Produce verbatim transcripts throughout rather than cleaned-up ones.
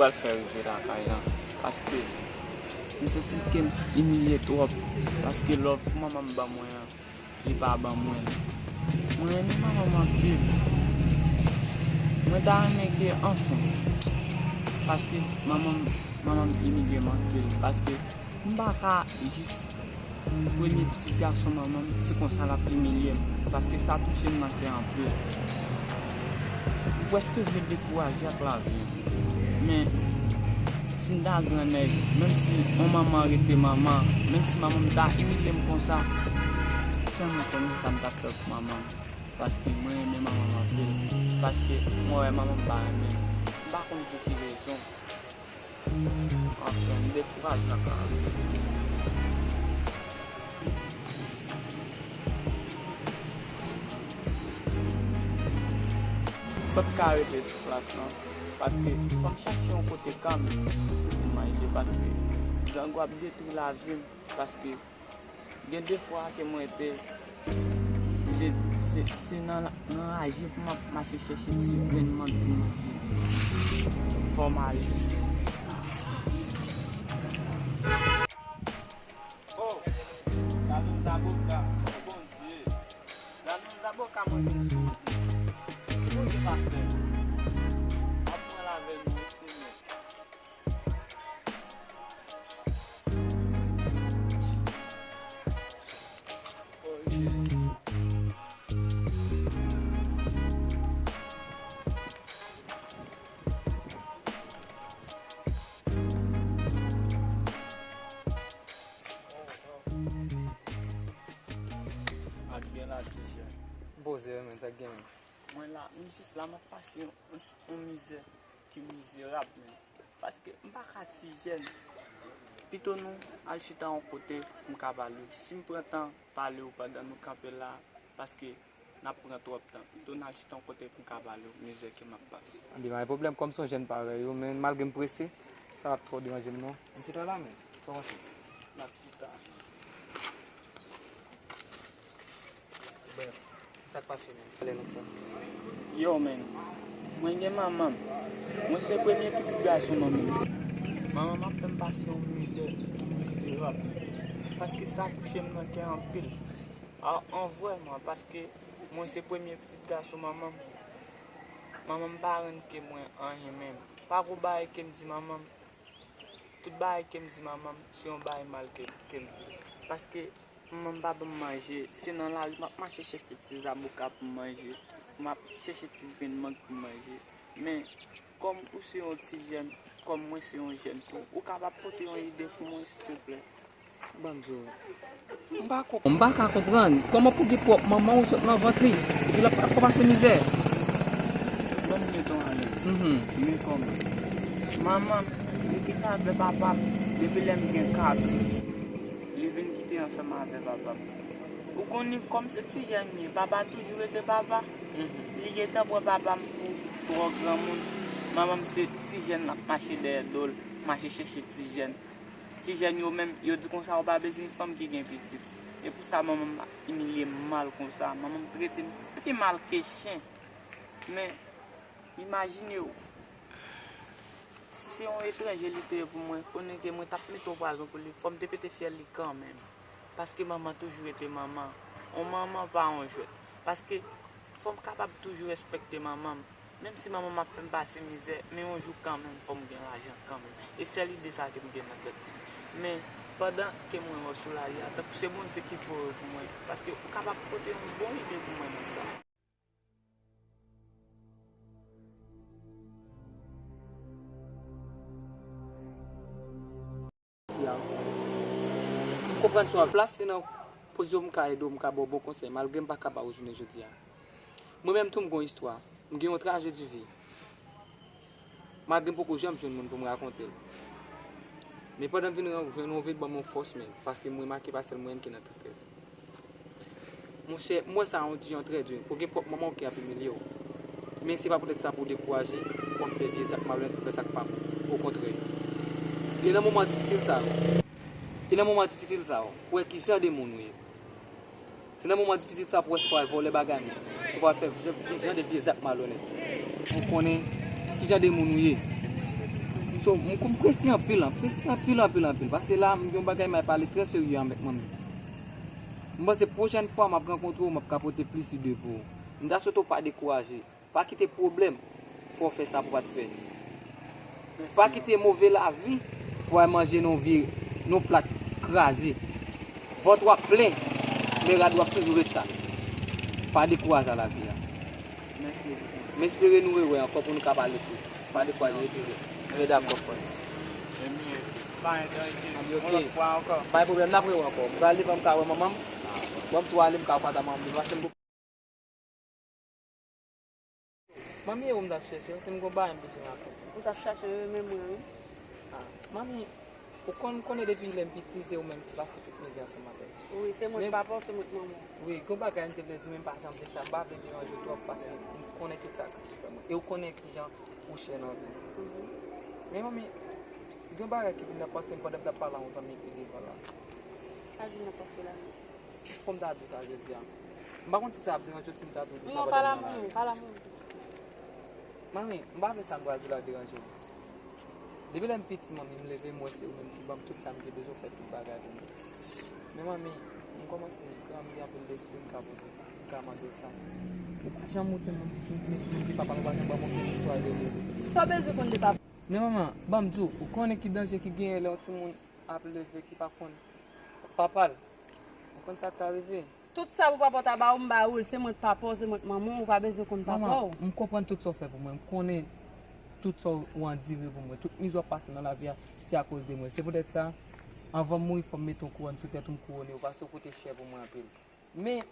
Pral fè rive lakay la, paske m santi ke m imilye twòp, paske love pou manman m ban mwen an, li pa ban mwen l. Mwen renmen manman m anpil. Mwen ta renmen ke, anfen, paske manman m, manman m imilye m anpil, paske m pa ka jis premye pitit gason manman m, se konsa l ap imilye m, paske sa touche m nan kè anpil. M prèske vle dekouraje ak lavi an. Men, si m ta grannèg, menm si yon manman rete manman, menm si manman m ta imilye m konsa, sèlman konnen sa m t ap fè pou manman m, paske mwen renmen manman m anpil, paske mwen wè manman m pa renmen m. M pa konn pou ki rezon. Anfen, m dekouraje ak lavi. M p ap ka rete sou plas lan, paske fò m chache yon kote kanmenm pou m manje, paske grangou ap detwi lavi m, paske gen de fwa ke mwen te, se, se, se nan, nan raje pou m ap mache chèche ti grenn mant pou m manje. Fò m ale. Oh, gade yon zaboka, oh Bondye. Gade yon zaboka mwen vin sou. Ki Bondye pa fè? M ap pran l avè nou, Senyè. Oh, Jezi. Ak gen la, ti jèn. Poze, men, sa gen, men. Mwen la, m jis la, m ap pase yon, yon, yon mizè ki mizerab, men. Paske m pa ka ti jèn. Pito nou al chita yon kote pou m ka pale w. Si m pran tan pale w pandan nou kanpe la, paske n ap pran twòp tan. Pito n al chita yon kote pou m ka pale w mizè ke m ap pase. Anben, pa gen pwoblèm, kòm se yon jèn parèy ou, men malgre m prese, sa p ap twò deranje m non. M chita la, men. Kòmanse. N ap chita. Brèf, sa k pase menm? Pale nou frè. Yo, men. Mwen gen manman m. Mwen se premye pitit gason manman m. Manman m ap fè m pase yon mizè, yon mizè rap. Paske sa touche m nan kè anpil. A, an vrèman, paske mwen se premye pitit gason manman m. Manman m pa rann ke mwen anyen menm. Pa gwo bagay ke m di manman m. Tout bagay ke m di manman m, se yon bagay mal ke, ke m di. Paske manman m pa ban m manje, se nan lari m ap mache chèche ti zaboka pou m manje, m ap chèche ti grenn mant pou m manje. Men, kòm ou se yon ti jèn, kòm mwen se yon jèn tou, ou kapab pote yon ide pou mwen, silteplè? Ban m di w. M pa konp-, m pa ka konprann kòman pou gen pwòp manman w sot nan vant li, epi l ap, ap pase mizè. Ban m met w alèz. Mhm. Men kòman? Manman m, li kite avè papa m depi lè m gen kat an. Li vin kite ansanm avè papa m. Ou konnen kòm se ti jèn li ye, papa toujou rete papa. Mhm. Li gentan pran papa m pou twò granmoun. Manman m se ti jèn l ap mache dèyè do l, mache chèche ti jèn. Ti jèn yo menm, yo di konsa ou pa bezwen fanm ki gen pitit. E pou sa manman m ap imilye m mal konsa. Manman m trete m pi mal ke chen. Men, imajine w, si se yon etranje li te ye pou mwen, konnen ke mwen t ap mete yon pwazon pou li, fò m te pete fyèl li kanmenm. Paske manman toujou rete manman. On manman pa on jwèt. Paske fò m kapab toujou respekte manman m. Menm si manman m ap fè m pase mizè, men yon jou kanmenm fò m gen lajan kanmenm. E sèl ide sa ke m gen nan tèt mwen. Men, pandan ke mwen wè w sou lari a, tankou se Bondye ki voye w pou mwen, paske ou kapab pote yon bon ide pou mwen nan sa. Ti a. M konprann sa w ap plas se nan pozisyon m ka ede w, m ka ba w bon konsèy, malgre m pa ka ba w jounen jodi a. Mwen menm tou m gon istwa. M gen yon traje di vi. Malgre m poko janm jwenn moun pou m rakonte l. Men pandan m vin ran-, jwenn ou, ou vin ban m yon fòs menm, paske m remake pa sèl mwen menm ki nan tristès. Monchè, m wè sa yon di yon trè di. Pou gen pwòp manman w ki ap imilye w. Men se pa poutèt sa pou w dekouraje, pou w ap fè vye zak malonèt, pou w fè sa k pa bon. Okontrè. E nan moman difisil sa yo, e nan moman difisil sa yo, pou w wè ki jan de moun ou ye. Se nan moman difisil sa pou w wè si w pral vòlè bagay moun, si w pral fè jan, jan de vye zak malonèt. Pou w konnen ki jan de moun ou ye. So, m, m prese anpil, m prese anpil, anpil, anpil. Paske la, m gen yon bagay m al pale trè serye avèk manmi. M panse pwochèn fwa m ap rankontre w, m ap ka pote plis ide pou ou. M ta swete w pa dekouraje. Pa kite pwoblèm fè w fè sa pou w pa t fè. Pa kite move lavi fè w al manje nan vi-, nan plat kraze. Vant w ap plen, men rad w ap toujou ret sal. Pa dekouraje a lavi a. Mèsi. M espere nou rewè ankò pou nou ka pale plis. Pa dekouraje, rete jèn. Mwen dakò, frè. Pa gen danje. Yon lòt fwa ankò. Pa gen pwoblèm, n ap rewè ankò. M prale, ban m ka wè manman m. Ban m tou ale, m ka kwaze ak manman m. Paske m Manmi, e ou m t ap chèche, se m gon bagay m bezwen rakonte. Ou t ap chache m renmen mwen, wi. Ah, manmi, ou konn, konnen depi lè m piti, se ou menm ki pase tout mizè ansanm avè m. Wi, se mwen k papa w, se mwen k manman w. Wi, gon bagay m te vle di w, men m pa janm fè sa. M pa vle deranje w twòp, paske m konnen tout sa k sou fè mwen. E ou konnen kijan ou chè nan vi m. Mhm. Men manmi, gen yon bagay ki vin nan panse m pandan m t ap pale a yon zanmi ki devan la. Sa vin nan panse w la menm? Fò m ta di w sa jodi a. M pa konn si sa ap deranje w si m ta di w sa. Non, pale a manman w, pale a manman w, pitit. Manmi, m pa vle sa m pral di w la deranje w. Depi lè m piti, manmi, m leve, m wè se ou menm ki ban m tout sa m te bezwen, w fè tout bagay pou mwen. Men manmi, m kòmanse gran, m gen anpil lespri, m ka poze sa, m ka mande w sa. Ou pa janm montre m yon pitit, men ki papa m, ou pa janm ban m okenn istwa de li. Sa w bezwen konn de papa? Men manman, ban m di w, ou konnen ki danje ki genyen lè yon timoun ap leve ki pa konn papa l. Ou konn sa k ka rive? Tout sa pou papa w ta ba ou, m ba ou l. Se mwen k papa w, se mwen k manman w, ou pa bezwen konn papa w. Manman, m konprann tout sa w fè pou mwen. M konnen tout sa w andire pou mwen. Tout mizè w ap pase nan lavi a, se akoz de mwen. Se poutèt sa, anvan m mouri, fò m mete yon kouwòn sou tèt ou, m kouwone w, paske w koute chè pou mwen anpil. Men,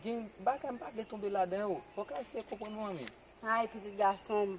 gen bagay m pa vle tonbe ladan yo. Fò w ka eseye konprann mwen, men. Ay, pitit gason m.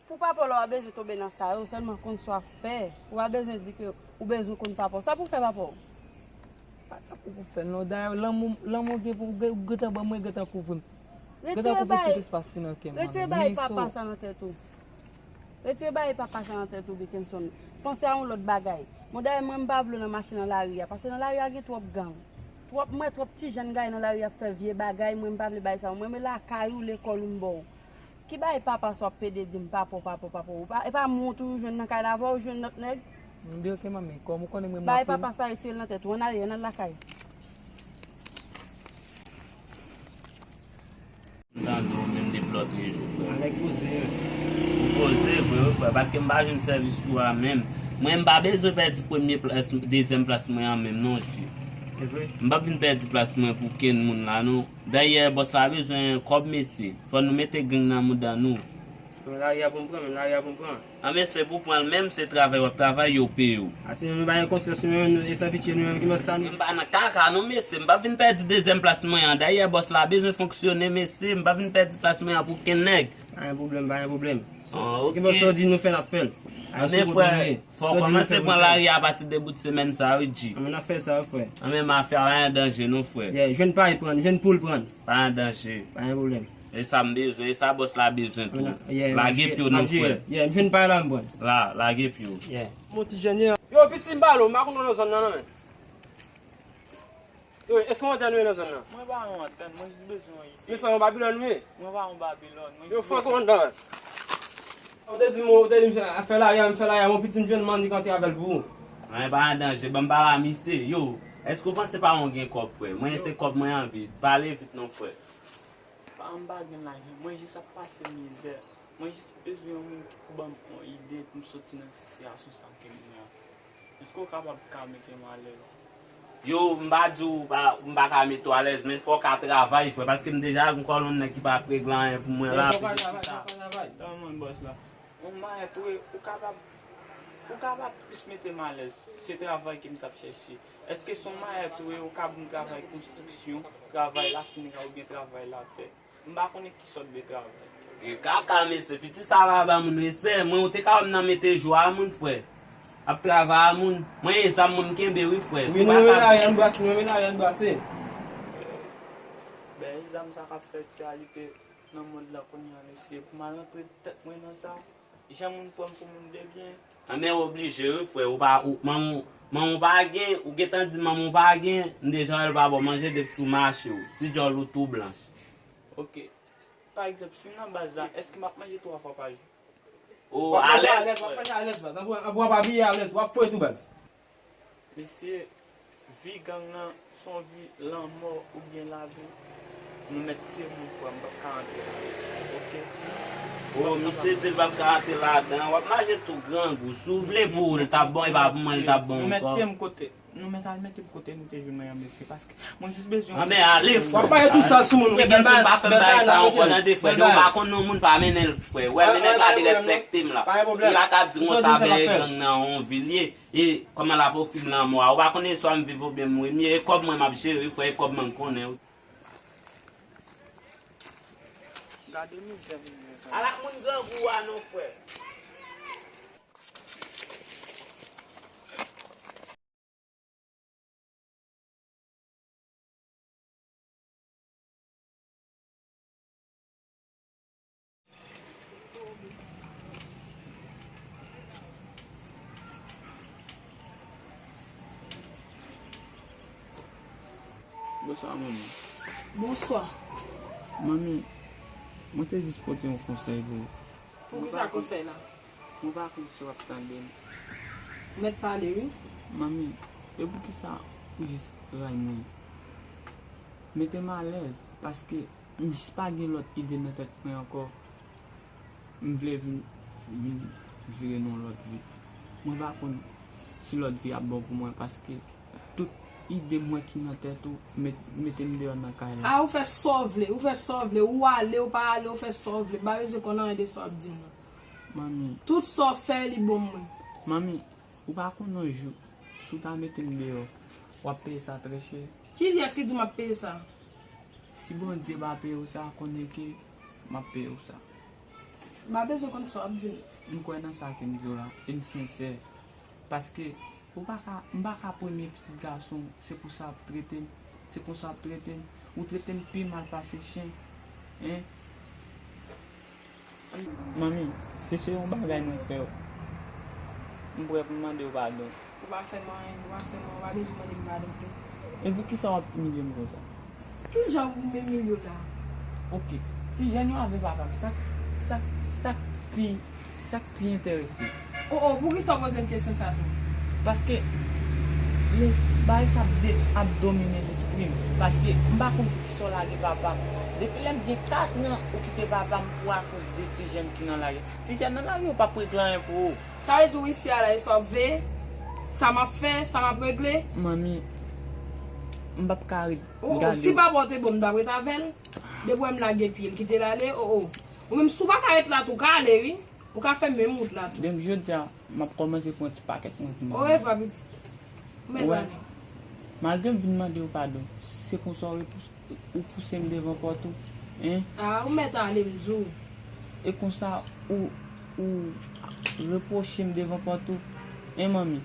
Pou papa w la, w pa bezwen tonbe nan sa yo, sèlman konn sa w ap fè. Ou pa bezwen di ke ou bezwen konn papa w. Sa pou w fè papa w? Pa tankou pou fè l non. Dayè, lanmou, lanmou w gen pou ou, ou gentan ban mwen, gentan kouvri m. Gentan kouvri tout espas ki nan kè m. Retire bagay papa sa nan tèt ou. Retire bagay papa sa nan tèt ou, Bekenson. Panse a yon lòt bagay. Bon, dayè, mwen, m pa vle w nan mache nan lari a, paske nan lari a gen twòp gang. Twòp, m wè twòp ti jèn gaye nan lari ap fè vye bagay, mwen, m pa vle bagay sa yo. Mwen, men lakay ou, lekòl ou, m ba w. Ki bagay papa sa w ap pede di m, papa w, papa w, papa w? Ou pa, e pa mwen w toujou jwenn nan kay la, avè w jwenn lòt nèg? M di, ok, manmi, kòm ou konnen mwen, m ap... Bagay papa sa, retire l nan tèt ou, ann ale, ann al lakay. M tande w menm depi lòtrejou, frè. Nèg poze, wi. Ou poze vre, wi, frè, paske m pa jwenn sèvis ou a menm. Mwen, m pa bezwen pèdi premye plas, dezyèm plas mwen an menm, non, Ji. E vre? M p ap vin pèdi plas mwen pou kenn moun la, non. Dayè, bòs la bezwen kòb, mesye. Fò nou mete gang nan mouda nou. Men lari a pou m pran, men lari a pou m pran. An, mesye, pou pran l menm, se travay w ap travay, yo peye w. Ase nou pa gen konsyans nou menm, nou, e san pitye nou menm ki mèt sa nou. M pa nan kaka, non, mesye. M p ap vin pèdi dezyèm plas mwen an. Dayè, bòs la bezwen fonksyone, mesye. M p ap vin pèdi plas mwen an pou kenn nèg. Pa gen pwoblèm, pa gen pwoblèm. Ah, ok. Sa w di nou fè, n ap fè l. Men frè, fò w kòmanse pran lari a apati de bout semèn sa, wi, Ji. Anben, n ap fè sa, wi, frè. Anben, m ap fè a, pa gen danje, non, frè. Yeah, jwenn pay pran, jwenn poul pran. Pa gen danje. Pa gen pwoblèm. E sa m bezwen, e sa bòs la bezwen tou. Lage pye w non, frè. Yeah, m jwenn pay la, m pran. La, lage pye w. Yeah. Mon ti jèn yo. Yo, piti, m pale w, m pa konn nan zòn nan, non, men. Yo, èske w antèn ou ye nan zòn nan? Mwen pa yon antèn, mwen jis bezwen yon ide. Men sa yon Babilòn ou ye? Mwen pa yon Babilòn, mwen jis bezwen... Yo, fòk ou anndan. Ou te di m, ou te di m fè, fè lari a, m fè lari a, mon piti, m jwenn mannik antre avè l pou ou. Anyen, pa gen danje, ban m pale a misye. Yo, èske w panse pa yon gen kòb, frè? Mwen, se kòb mwen anvi. Pale vit non, frè. Pa, m pa gen lajan, mwen jis ap pase mizè. Mwen jis bezwen yon moun ki pou ban m yon ide pou m soti nan sitiyasyon sa ke m ye an. Èske w kapab ka mete m alèz? Yo, m pa di w pa, m pa ka mete w alèz, men fò w ka travay, frè, paske m deja gen kòlonn nèg ki pa ap regle anyen pou mwen la. Men fò w ka travay, fò w ka travay. Tann mwen, bòs la. Yon mayèt, wi, ou kapab, ou kapab plis mete m alèz. Se travay ke m t ap chèche. Èske se yon mayèt, wi, ou ka ban m travay konstriksyon, travay lasiniga oubyen travay latè? M pa konnen ki sòt de travay. Gen kaka, mesye, piti sa pa ba moun respè. Mwen, ou te ka wè m nan mete jou a moun, frè. Ap travay a moun. Mwen, e zam mwen m kenbe, wi, frè. Wi, nou renmen lari a, n brase, nou renmen lari a, n brase. Bèl zam sa k ap fè ti alite nan mond lan kounye a, mesye. Pou m al rantre tèt mwen nan sa. Jan moun pran m pou moun de byen. Anben, w oblije, wi, frè. Ou pa, ou, manman, manman w pa gen, ou gentan di manman w pa gen, m deja wè l pa ba w manje depi sou mache w. Ti djòl ou tou blanch. Ok. Pa egzanp, si m nan baz la, èske m ap manje twa fwa pa jou? Oh, w ap manje alèz, w ap manje alèz, baz. Anpwa, anpwa w ap abiye alèz, w ap foure tou, baz. Mesye, vi gang nan se yon vi lanmò oubyen lavi. Nou mèt tiye m wi frè m, m p ap ka antre ladan, oke? Oh, misye di l p ap ka antre ladan. W ap manje tou grangou. Si w vle pou ou, l t ap bon, e pa pou mwen, l t ap bon ankò. Nou mèt tiye m kote. Nou mèt al mete m kote nou te jwenn mwen an, mesye, paske mwen jis bezwen. Anben, ale, frè. W ap pale tou sal sou moun wi, bèl bagay, bèl bagay la, mesye. Bèl bagay. Ou pa konn non moun pa mennen l, frè. Wè, mennen l pa derespekte m la. Pa gen pwoblèm. Li pa ka di konsa, men gang nan yon vil ye. E kòman l ap ofri m lanmò a? Ou pa konnen swa m viv oubyen m mouri. M ye, e kòb mwen m ap jere, frè, e kòb mwen m konnen wi. Gade mizè moun yo, mezanmi. Ala k moun grangou a non, frè. Bonswa, manmi. Bonswa. Manmi, mwen te jis pote yon konsèy pou ou. Poukisa konsèy la? Mwen pa konn si w ap tande m. Ou mèt pale, wi. Manmi, e poukisa ou jis ray mwen? Mete m alèz, paske m jis pa gen lòt ide nan tèt mwen ankò. M vle vin, vin vire nan yon lòt vi. Mwen pa konn si lòt vi ap bon pou mwen, paske tout ide mwen ki nan tèt ou, met-, mete m deyò nan kay la. A, ou fè sa w vle, ou fè sa w vle, ou ale, ou pa ale, ou fè sa w vle. M pa bezwen konn anyen de sa w ap di m nan. Manmi. Tout sa w fè, li bon mwen. Manmi, ou pa konn yon jou, si w ta mete m deyò, w ap peye sa trè chè. Kiyès ki di w m ap peye sa? Si Bondye pa peye w sa, konnen ke m ap peye w sa. M pa bezwen konn sa w ap di m. M kwè nan sa ke m di w la, e m sensè. Paske ou pa ka, m pa ka premye pitit gason w, se konsa w ap trete m, se konsa w ap trete m. Ou trete m pi mal pase chen, en. Manmi, si se yon bagay mwen fè w, m prè pou m mande w padon. Ou pa fè m anyen, ou pa fè m anyen, ou pa bezwen mande m padon tou. E poukisa w ap imilye m konsa? Ki jan w imilye w la? Oke, ti jèn yo avè papa m, sa, sa, sa k pi, sa k pi enterese w? O, o, poukisa w poze m kesyon sa tou? Paske, le, bagay sa ap de-, ap domine lespri m. Paske, m pa konn poukisa w lage papa m. Depi lè m gen katran, ou kite papa m pou akoz de ti jèn ki nan lari a. Ti jèn nan lari yo p ap regle anyen pou ou. Sa vle di w isi a la, e sa w ap veye? Sa m ap fè, sa m ap regle? Manmi, m p ap ka ret gade w. O, o, si papa w te bon, m t ap ret avè l. Depi w wè m lage pye, m kite l ale, o, o. Ou menm, si w pa ka ret la tou, w ka ale, wi. Ou ka fè menm wout la tou. Depi jodi a, m ap kòmanse pran ti pakèt mwen pou mwen. Orevwa, pitit. Ou mèt ale. Malgre m vin mande w padon, se konsa w repouse Ou pouse m devan pòt ou, en? A, ou mèt ale, m di w. E konsa, ou, ou repwoche m devan pòt ou, en, manmi?